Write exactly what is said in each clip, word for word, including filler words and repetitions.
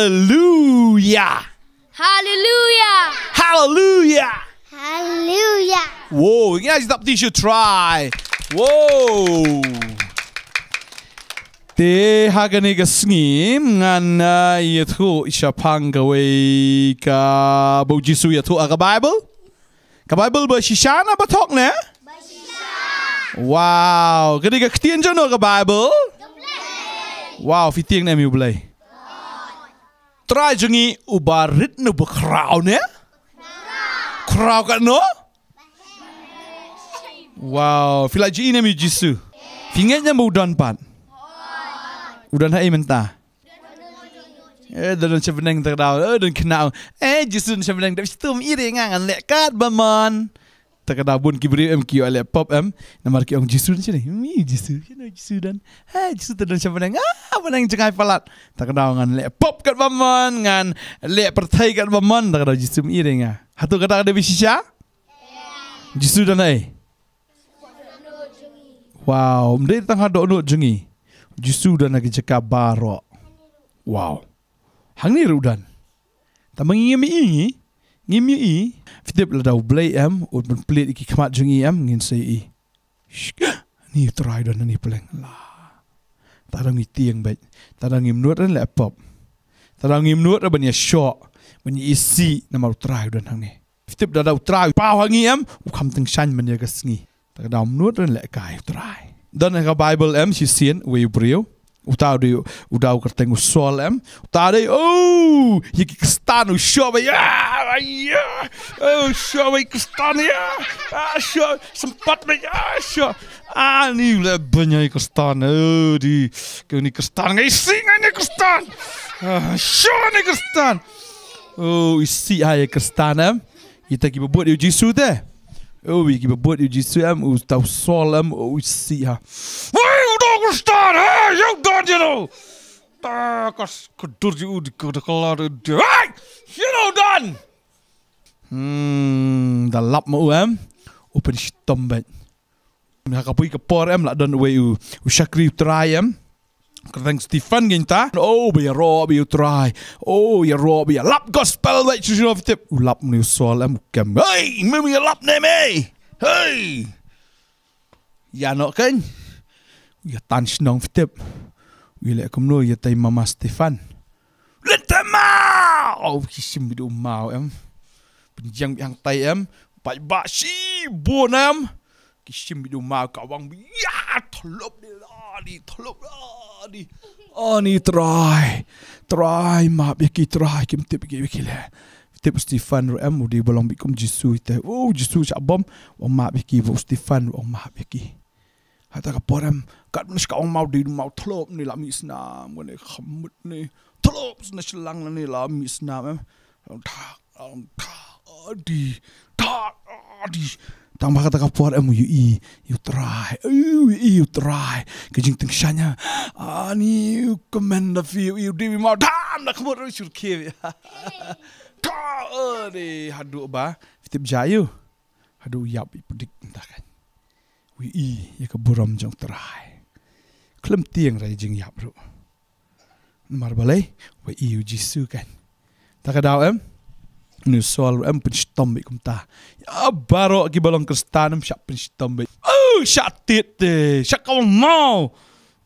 Hallelujah. Hallelujah. Hallelujah. Hallelujah. Wow, ngi ïa dap ti shu try. Wow. Te ha kane ka sngi ngan ïathuh shaphang kawei kaba u Jisu u ïathuh ha ka Bible. Ka Bible ba shisha ne ba thok ne? Wow, kane ka ktien jong no ka Bible. Wow, phi tieng ne em ïa u Blei. Trai jong ngi uba rit ne uba khraw ne? Khraw katno? Wow, phi la ju i ne em ïa u Jisu? Phi ngeit ne em ba u don pat? U don haei mynta? Eh, don sha bneng ta ka daw. Eh, don khynnah. Eh, Jisu don sha bneng. Dep shitom i re nga ngan leh kat ba mon. Ta ka daw bun ki briew em ki ïoh leh pop em. Namar ki ong Jisu don shane. Mi Jisu, shano Jisu don? Eh, Jisu ta don sha bneng. Ah, bneng jngai palat. Ta ka daw ngan leh pop kat ba mon, ngan leh pyrthei kat ba mon. Ta ka daw Jisu mi re nga. Hato kata ka dei ba shisha? Jisu don haei? Wow, ym dei tang ha dohnud jong ngi. Jisu u don ha ki jaka baroh. Wow. Hangne ruh u don. Tang ba ngi ngim ïohi, ngim ïohi. Phi tip lada u Blei em, un pynplied ïa ki khmat jong ngi em, ngin sa ïohi. Shh, ni u Trai u don hangne pleng. La. Tang da ngi tieng beit. Tang da ngim nud ruh leh pop. Tang da ngim nud ruh ban ïashoh, ban ïa isih, namar u Trai u don hangne. Phi tip lada u Trai u paw ha ngi em, u kham tyngshaiñ man ïa ka sngi. Ta ka daw ym nud ruh leh kai u Trai. Don ha ka Bible em shisien uwei u briew. Uta u dei, u dei u kyrteng u Saul em. Uta u dei, oh, ïa ki Khristan u shoh beit, ah, ïa. Oh, u shoh beit Khristan, ïa. Ah, shoh, sympat beit, ah, shoh. Ah, ni u leh beiñ ïa ki Khristan, oh, di. Kane Khristan, nga isih nga ïa ni Khristan. Ah, shoh ni Khristan. Oh, isih ha ïa ki Khristan em. Ïa kita kiba bud ïa u Jisu te. Oh, ïa kiba bud ïa u Jisu em, uta u Saul em, oh, isih ha. Wei, u don Khristan, ha, ïa u don ïa u. Ta ka s-, ka dur ïa u di ka da ka la di. Hei! Ïa u don. Hmm, da lap ma u em. U pynshitom beit. Ha kawei ka por em la don uwei u, u shakri u Trai em. Kyrteng Stephen ngi ta. Oh, ba ïaroh beit ïa u Trai. Oh, ïaroh beit, ïalap gospel beit shuh shuh, phi tip. U lap ne u Saul em u kem. Hei, me me ïalap ne me. Hei. Ïa noh kein. Ïa tan shnong, phi tip. Ïa leh kumno ïa tai mama Stephen. Lynter maw! Oh, ki shim beit u maw em. Pynjeng beit hangtai em. Paidbah shibun em. Ki shim beit u maw, ka wang beit, ïa, thlup ne la di, thlup la di. Oh, ni Trai. Trai, map ïa ki Trai, kim tip ïa ki, ïa ki leh. Tip u Stephen ruh em, u dei ba long beit kum Jisu ïa te. Oh, Jisu shah bom, u ong map ïa ki, u Stephen ruh u ong map ïa ki. Hata ka por em, katba u shah ong maw, dei u maw thlup ne la mih snam, kane kham mut ne. Thlup sna shlang lane la mih snam em. Thak, thak, di, thak, di. Tang ba kata ka por em u ïohi ïa u Trai. U ïohi ïa u Trai. Ka jingtyngshaiñ ha. Ani u kmen da phi u ïohi u dei u maw dam da khmut ruh shur khie. Thak, di, haduh ba. Phi tip jia ïa u. Haduh u ïap beit pyrdik mynta kan. U ïohi ïa ka burom jong u Trai. Khlem tieng re jingïap ruh. Namar balei, u ïohi ïa u Jisu kan. Ta ka daw em. Une u Saul ruh em pynshitom beit kumta. Ïa baroh kiba long Khristan em shah pynshitom beit. Oh, shah tied te, shah kawang maw.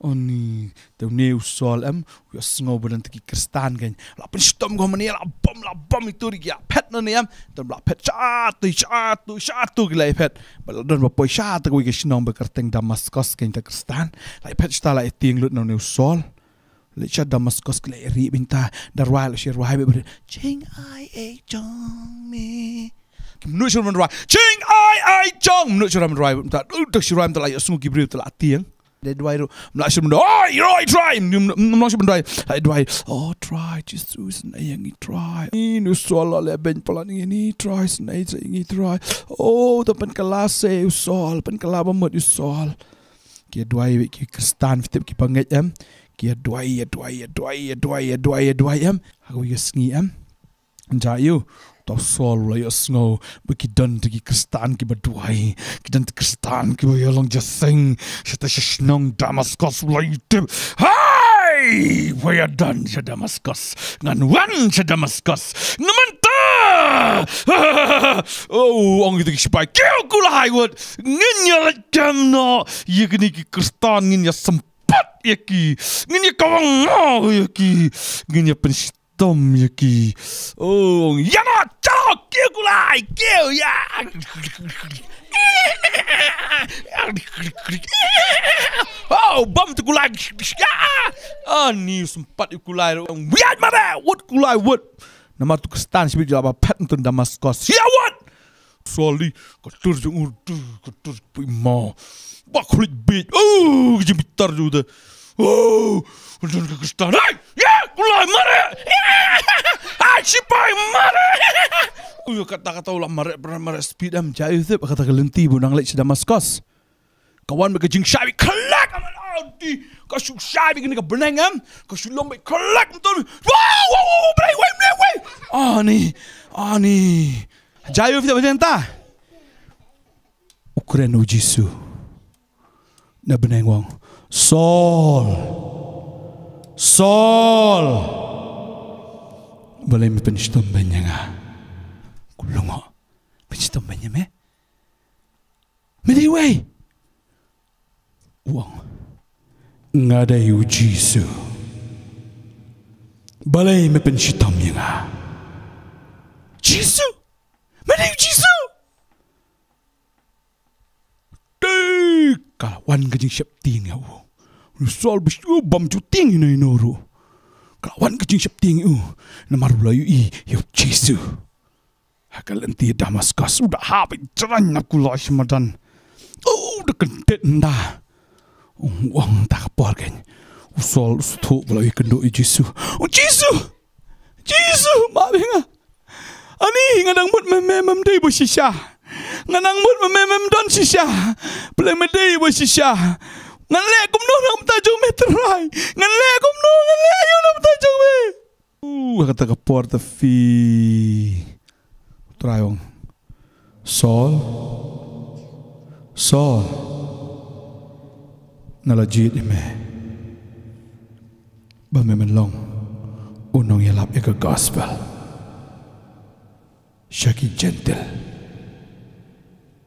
Oni, te une u Saul em, u ïohsngew ba don kita ki Khristan kan. La pynshitom kumne, la bom, la bom ïa tu ri ki ïa phet na ne em. Te la phet shatu, shatu, shatu ki la ïa phet. Ba la don ba poi shatu kawei ka shnong ba kyrteng Damaskos kan, ta Khristan. La ïa phet shata, la ïa tieng lut na une u Saul. Leit sha Damaskos ki la ïa rieh beit ta. Da rwai la shu rwai beit ba, jingai ei jong me. Ki mnuh shu rwai, jingai ei jong. Mnuh shu rwai beit ta. Uh, da shu rwai beit ta, la ïohsngew ki briew, ta la tieng. Da duwai ruh. Mla shu rwai, oi, oi, Trai. Mla shu rwai. Ai duwai. Oh, Trai Jisu, isnei ïa ngi Trai. Ni u Saul la leh beiñ palat ïa ngi, Trai, isnei ïa ngi Trai. Oh, to pynkylla se u Saul, pynkylla ba mut u Saul. Ki ïa duwai beit ki Khristan, phi tip kiba ngeit em. Ki ïa duwai, ïa duwai, ïa duwai, ïa duwai, ïa duwai, ïa duwai em. Ha kawei ka sngi em. Jia ïa u, uta u Saul u la ïohsngew ba ki don kita ki Khristan kiba duwai. Ki don kita ki Khristan kiba ïalong jingïaseng. Shata sha shnong Damaskos u la ïohi. Hai! Ei, ba ïadon sha Damaskus. Ngan wan sha Damaskus. Namar ta. Oh, ong ïa ki sipai. Kiew kulai wut. Ngin ïa leit kem noh ïa kine ki Khristan, ngin ïa sympat ïa ki. Ngin ïa kawang noh ïa ki. Ngin ïa pynshitom ïa ki. Oh, ïa noh, chok, kiew kulai, kiew, ïa. Oh, bam tu kulai. Ani sympat ïa kulai. Wiat mare, wut kulai, wut. Namar tu Khristan shibit ïa ba phet tu Damaskus. Ïa wut. Sali, ka tur jong u, tur, ka tur pui ma. Ba khulit bit. Oh, ka jingbitar jong u te. Oh, ka tur ka Khristan. Hai, ïa, kulai mare. Ïa, hai, sipai mare. Oh, kata kata u la mare, mare, mare speed em. Jai u tip, kata ka lynti ba u nang leit sha Damaskus. Ka wan bad ka jingshai bit khlek, aman, oh, di, ka shu shai bit kane ka bneng em, ka shu long bit khlek, mton. Wow, wow, wow, brei, wei, brei, wei. Ani, ani. Jai u tip ba jenta. U kren u Jisu na bneng, u ong, Saul, Saul, balei me pynshitom beiñ ïa nga? Ku lyngngoh. Pynshitom beiñ ïa me? Me dei wei? U ong, nga dei u Jisu. Balei me pynshitom ïa nga? Jisu? Me dei u Jisu? Te ka la wan ka jingsheptieng ïa u. U Saul ba shu bam ju tieng ïa u ruh. Ka la wan ka jingsheptieng ïa u. Namar u la ïohi ïa u Jisu. Ha ka lynti Damaskus, u da hap ïa jrang na kulai sha madan. U da kyntit ynda. U ong ta ka por kein. U Saul u sngewthuh ba la ïakynduh ïa u Jisu. U Jisu! Jisu, map ïa nga. Ani, nga dang mut ma me mem dei ba shisha. Nga dang mut ma me mem don shisha. Balei me dei ba shisha? Ngan leh kumno na ka bynta jong me Trai? Ngan leh kumno, ngan leh aïu na ka bynta jong me? Uh, ha kata ka por te phi. U Trai u ong, Saul, Saul, nga la jied ïa me ba me men long u nongïalap ïa ka gospel sha ki Jentil,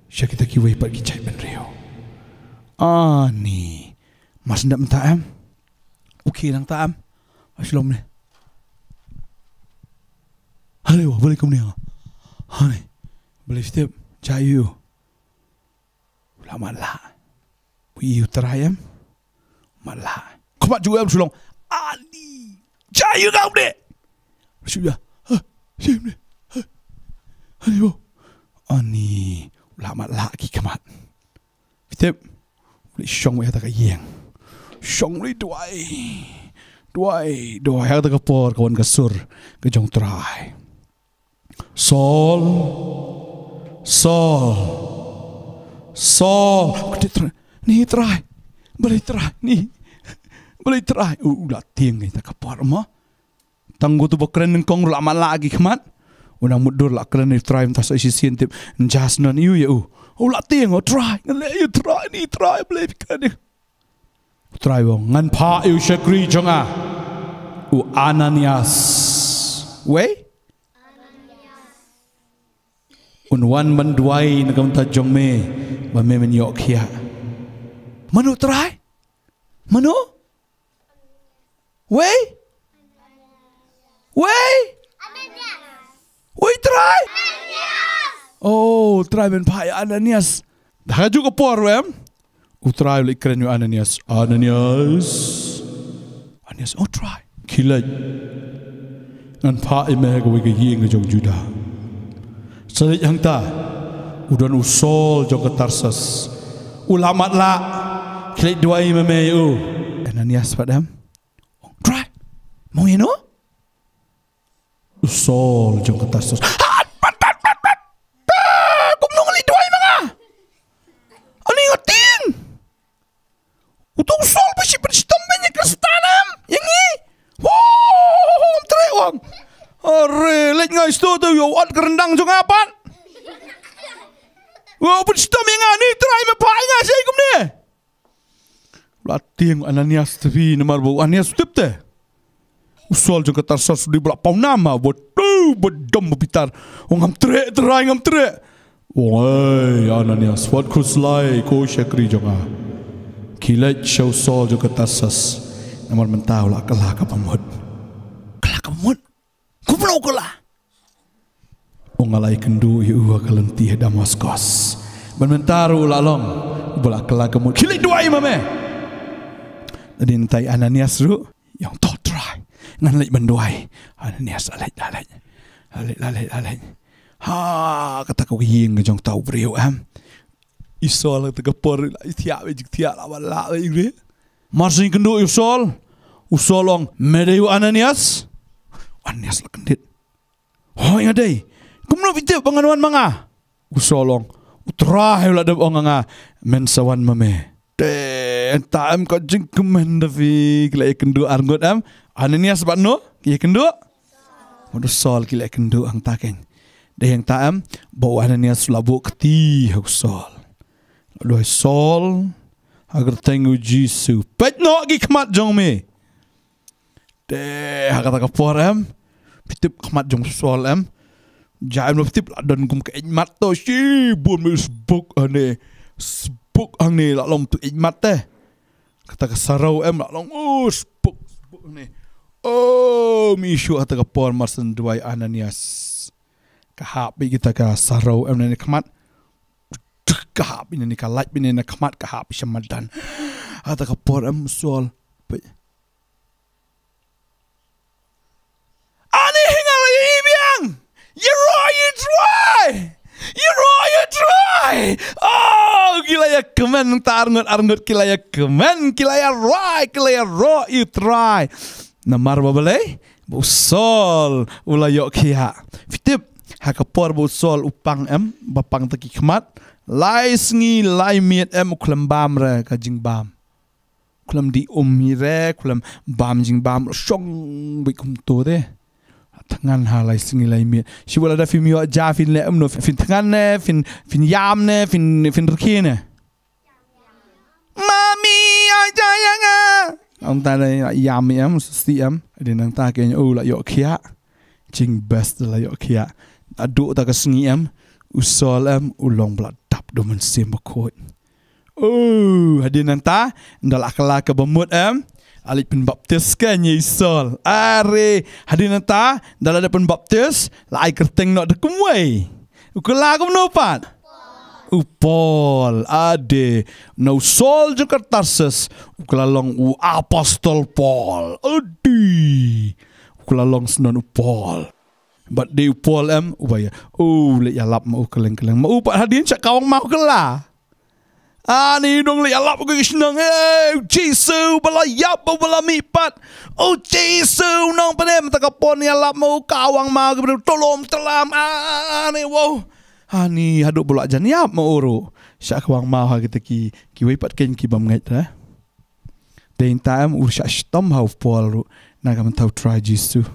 sha kita kiwei pat ki jaitbynriew. Ani, mar shu dep mynta em? U khie nangta em? Mar shu long ne? Hale, wa, balei kumne? Hale, balei step? Jai ïa u. U la matlah. U ïohi u Trai em? Matlah. Khmat jong u em shu long. Ani. Jai ïa u, nga u dei. Shu ïa. Ha, shu ïa u dei. Ha. Ani, wa. Ani. U la matlah ki khmat. Phi tip. U leit shong wei ha kata ka ïing. Shong wei, duwai. Duwai, duwai. Ha kata ka por ka wan ka sur ka jong u Trai. Saul, Saul, Saul. Ka dei Trai. Ni Trai. Balei Trai? Ni. Balei Trai? U, u la tieng ha kata ka por mo. Tang uto uba kren nyngkong ruh la matlah ki khmat. U nang mutdur la kren ïa u Trai mynta sa shisien, tip. Nja snon ïa u, ïa u. U la tieng, o Trai. Ngan leh ïa u Trai, ni Trai, balei phi kren ïa u. U Trai u ong, ngan phah ïa u shakri jong nga, u Ananias. Wei? Un wan ban duwai na ka bynta jong me ba me men ïoh khiah. Mano Trai? Mano? Wei? Wei? Wei Trai? Oh, Trai men phah ïa Ananias. Ha kajuh ka por ruh em, u Trai u leit kren ïa u Ananias. Ananias. Ananias, oh Trai. Khie leit. Ngan phah ïa me ha kawei ka ïing ka jong u Judah. Sa leit hangta, u don u Saul jong ka Tarsus. U la matlah. Khie leit duwai ma me ïa u. Ananias pat em? Trai. Mo ïa no? U Saul jong ka Tarsus. Hat, pat, pat, pat, pat. Ta, kumno ngan leit duwai ma nga? Ani nga tieng. Uto u Saul ba shu pynshitom beiñ ïa ki Khristan em, ïa ngi. Ho, Trai u ong. Are, leit ngai shuh te, ïa u ot ka ryndang jong nga pat. Ïa u pynshitom ïa nga, ni Trai me phah ïa nga shaei kumne? Ba la tieng Ananias te phi, namar ba u Ananias u tip te. U Saul jong ka Tarsus u dei ba la pawnam ha, ba tu ba dom ba bitar. U ngam treh, Trai, ngam treh. Oi Ananias, wat khuslai ko shakri jong nga. Khie leit sha u Saul jong ka Tarsus. Namar mynta u la kylla ka bamut. Kylla ka bamut. Kumno u kylla? U nga la ïakynduh ïa u ha ka lynti ha Damaskos. Ban mynta ruh u la long uba la kylla ka bamut. Khie leit duwai ma me. Hadien tai Ananias ruh, ïa u, to Trai, ngan leit ban duwai. Ananias la leit, la leit. La leit, la leit, la leit. Ha kata ka ïing ka jong uta u briew em. I Saul kata ka por la i thiah beit, jingthiah la ba la beit i briew. Mar shu ïakynduh ïa u Saul, u Saul ong, me dei u Ananias? Ananias la kyndit. Hooid nga dei. Kumno phi tip ba ngan wan ma nga? U Saul ong, u Trai u la dep ong ha nga, men sa wan ma me. Te hangta em ka jingkmen da phi, ki la ïakynduh arngut em. Ananias bad no ki ïakynduh? Bad u Saul ki la ïakynduh hangta keiñ. Dei hangta em ba u Ananias u la buh kti ha u Saul. La duwai, Saul, ha ka kyrteng u Jisu, peit noh ki khmat jong me. Te ha kata ka por em, phi tip khmat jong u Saul em, ja em, phi tip la don kum ka ïeit mat to, shibun me sbuk hangne, sbuk hangne, la long tu ïeit mat te. Kata ka sarong em la long, oh, sbuk, sbuk hangne. Oh, me shu ha kata ka por mar shu duwai Ananias, ka hap beit kita ka sarong em na ka khmat. Ka hap beit na ka lait, beit na ka khmat, ka hap sha madan. Ha kata ka por em u Saul, peit. Ani hi nga la ïa biang. Ïaroh ïa u Trai. Ïaroh ïa u Trai. Oh, ki la ïakmen, ta arngut arngut ki la ïakmen, ki la ïaroh, ki la ïaroh ïa u Trai. Namar ba balei? Ba u Saul u la ïoh khiah. Phi tip, ha ka por ba u Saul u pang em, ba pang ta ki khmat, lai sngi lai miet em u khlem bam re ka jingbam. Khlem dih um hi re, khlem bam jingbam, shong beit kumto te. Thngan ha lai sngi lai miet. Shibun lada phim ïoh ja phin leh kumno, phin thngan ne, phin, phin ïam ne, phin, phin rkhie ne. Mami, ai ja ïa nga. Ong ta dei ïam em, sngewsih em. Dei nangta keiñ u la ïoh khiah. Jingbes da la ïoh khiah. Haduh ta ka sngi em, u Saul em u long ba la dap da u Mynsiem Bakhuid. Oh, hadien nangta, ynda la kylla ka bamut em, la leit pynbaptis keiñ ïa u Saul. Are, hadien nangta, ynda la dep pynbaptis, la ai kyrteng noh da kumwei. U kylla kumno pat? U Paul. Ade, na u Saul jong ka Tarsus, u kylla long u apostol Paul. Ade, u kylla long snon u Paul. Bad dei u Paul em uba ïa, u leit ïalap ma u kylleng kylleng. Ma u pat hadien sha kawang maw kylla. Ani dang leit ïalap ha ki shnong, eh, u Jisu ba la ïap, ba la mihpat. U Jisu nongpynim, mynta ka por ïalap ma u kawang maw, ki briew tulum tlam. Ani, wow. Ani haduh ba la jan ïap ma u ruh. Sha kawang maw ha kita ki, kiwei pat keiñ ki bym ngeit re. Dei nangta em u shah shitom ha u Paul ruh na ka bynta u Trai Jisu.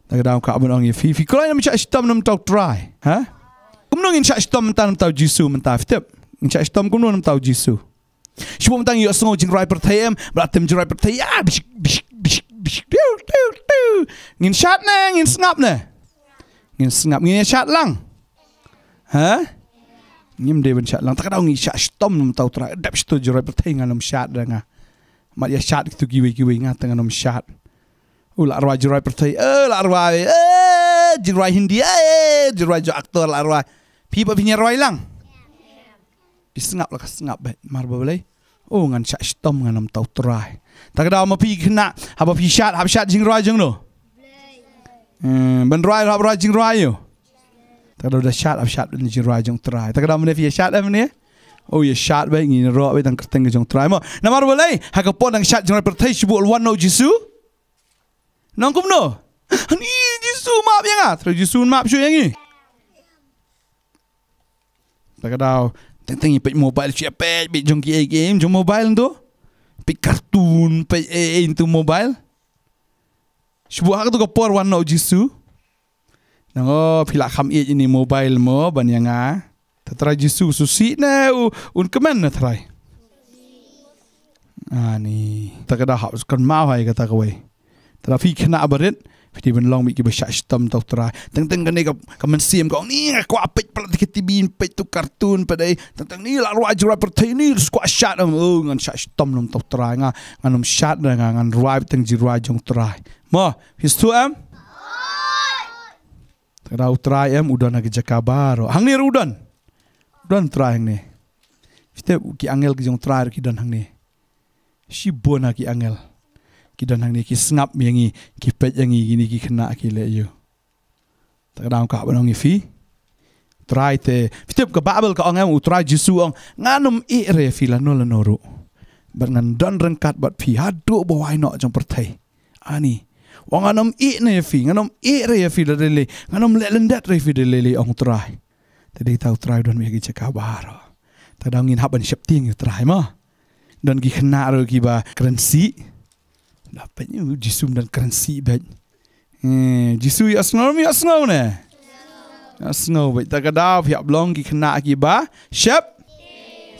Te ka daw ka ban ong ïa phi, phi kloi ne phim shah shitom na ka bynta u Trai, ha? Kumno ngin shah shitom mynta na ka bynta u Jisu mynta, phi tip? Ngin shah shitom kumno na ka bynta u Jisu? Shu bun mynta ngi ïohsngew jingrwai pyrthei em, ba la tim jingrwai pyrthei, ah, bishik, bishik, bishik, bishik, tiu, tiu, tiu. Ngin shad ne, ngin sngap ne? Ngin sngap, ngin ïa shad lang. Ha? Ngim dei ban shad lang, te ka daw ngi shah shitom na ka bynta u Trai, dep shitom jingrwai pyrthei, ngan ym shad re nga. Mat ïa shad kito kiwei kiwei, nga te ngan ym shad. U la rwai jingrwai pyrthei, eh, la rwai, eh, jingrwai Hindi, eh, jingrwai jong actor la rwai. Phi pat phin ïa rwai lang. Phi sngap la ka sngap beit, mar ba balei? Oh, ngan shah shitom nga na ka bynta u Trai. Te ka daw ma phi khynnah, haba phi shad, hap shad jingrwai jong no? Eh, ban rwai, hap rwai jingrwai ïo. Te ka daw da shad, hap shad jingrwai jong u Trai. Te ka daw mynne phi ïa shad em mynne? Oh, ïa shad beit, ngin ïaroh beit tang kyrteng ka jong u Trai mo. Namar balei? Ha ka por dang shad jingrwai pyrthei, shu buh wan noh u Jisu. Nang kumno? Ani Jisu map ïa nga. Te u Jisu un map shuh ïa ngi. Te ka daw teng teng ïa peit mobile, shu ïa peit, peit jong kiei kiei jong mobile nto. Peit cartoon, peit ei ei nto mobile. Shu buh ha kato ka por wan noh u Jisu. Nang, oh, phi la kham ïeit ïa ine i mobile mo ban ïa nga. Te Trai Jisu u sngewsih ne u, un kmen ne Trai? Ani. Ta ka da hap kan mau hai kata kawei. Tara phi khynnah barit, phi dei ban long bad kiba shah shitom ïa u Trai. Teng teng kane ka, ka mynsiem ka ong ni nga kwah peit palat ka T V, peit tu cartoon, peit ei. Teng teng ni la rwai jingrwai pyrthei ni, kwah shad, oh ngan shah shitom ïa u Trai nga, ngan ym shad da nga, ngan rwai teng jingrwai jong u Trai. Mo, phi sngewthuh em? Tang da u Trai em, u don ha ki jaka baroh. Hangne ruh u don. U don u Trai hangne. Phi tip ki angel ki jong u Trai ruh ki don hangne. Shibun ha ki angel ki don hangne, ki sngap ïa ngi, ki peit ïa ngi, kine ki khynnah ki leh ïa u. Ta ka daw ka ban ong ïa phi. Trai te, phi tip ka Baibl ka ong em, u Trai Jisu ong, ngan ym ïeh re ïa phi lano lano ruh. Bad ngan don ryngkat bad phi haduh ba wai noh jong pyrthei. Ani. Wa ngan ym ïeh ne ïa phi, ngan ym ïeh re ïa phi da lei lei, ngan ym leh lyndet re ïa phi da lei lei, ong u Trai. Te dei ta u Trai u don ha ki jaka baroh. Ta daw ngin hap ban sheptieng ïa u Trai mo. Don ki khynnah ruh kiba kren sih. Da peit u Jisu don kren sih bad. Eh, Jisu ïa sngew, ïa sngew ne. Ïa sngew bad ta ka daw phi hap long ki khynnah kiba shep.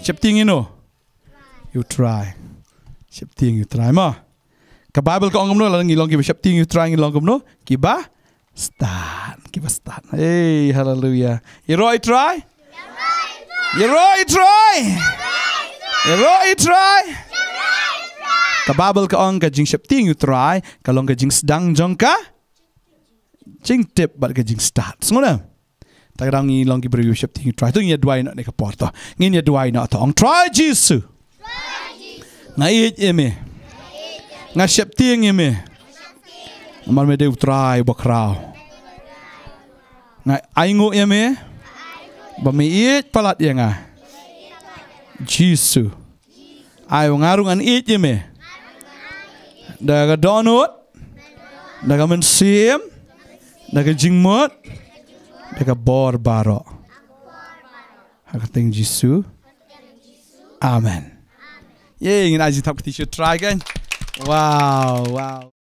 Sheptieng ïa no. Ïa u Trai. Sheptieng ïa u Trai mo. Ka Baibl ka ong kumno, lada ngi long kiba sheptieng ïa u Trai ngi long kumno? Kiba stad, kiba stad. Hey, haleluya. Ïaroh ïa u Trai? Ïaroh ïa u Trai? Ïaroh ïa u Trai? Ka Baibl ka ong ka jingsheptieng ïa u Trai ka long ka jingsdang jong ka jingtip bad ka jingstad. Sngewbha. Ta ka daw ngi long ki briew sheptieng ïa u Trai. To ngin ïa duwai noh ne ka por to. Ngin ïa duwai noh to. Ong Trai Jisu. Nga ïeit ïa me. Nga sheptieng ïa me. Namar me dei u Trai uba khraw. Nga ainguh ïa me ba me ïeit palat ïa nga. Jisu. Ai ba nga ruh ngan ïeit ïa me. Da ka dohnud, da ka mynsiem, da ka jingmut, da ka bor baroh. Ha ka kyrteng Jisu. Amen. Ye, ngin ai jingthap kti sha u Trai kan. Wow, wow.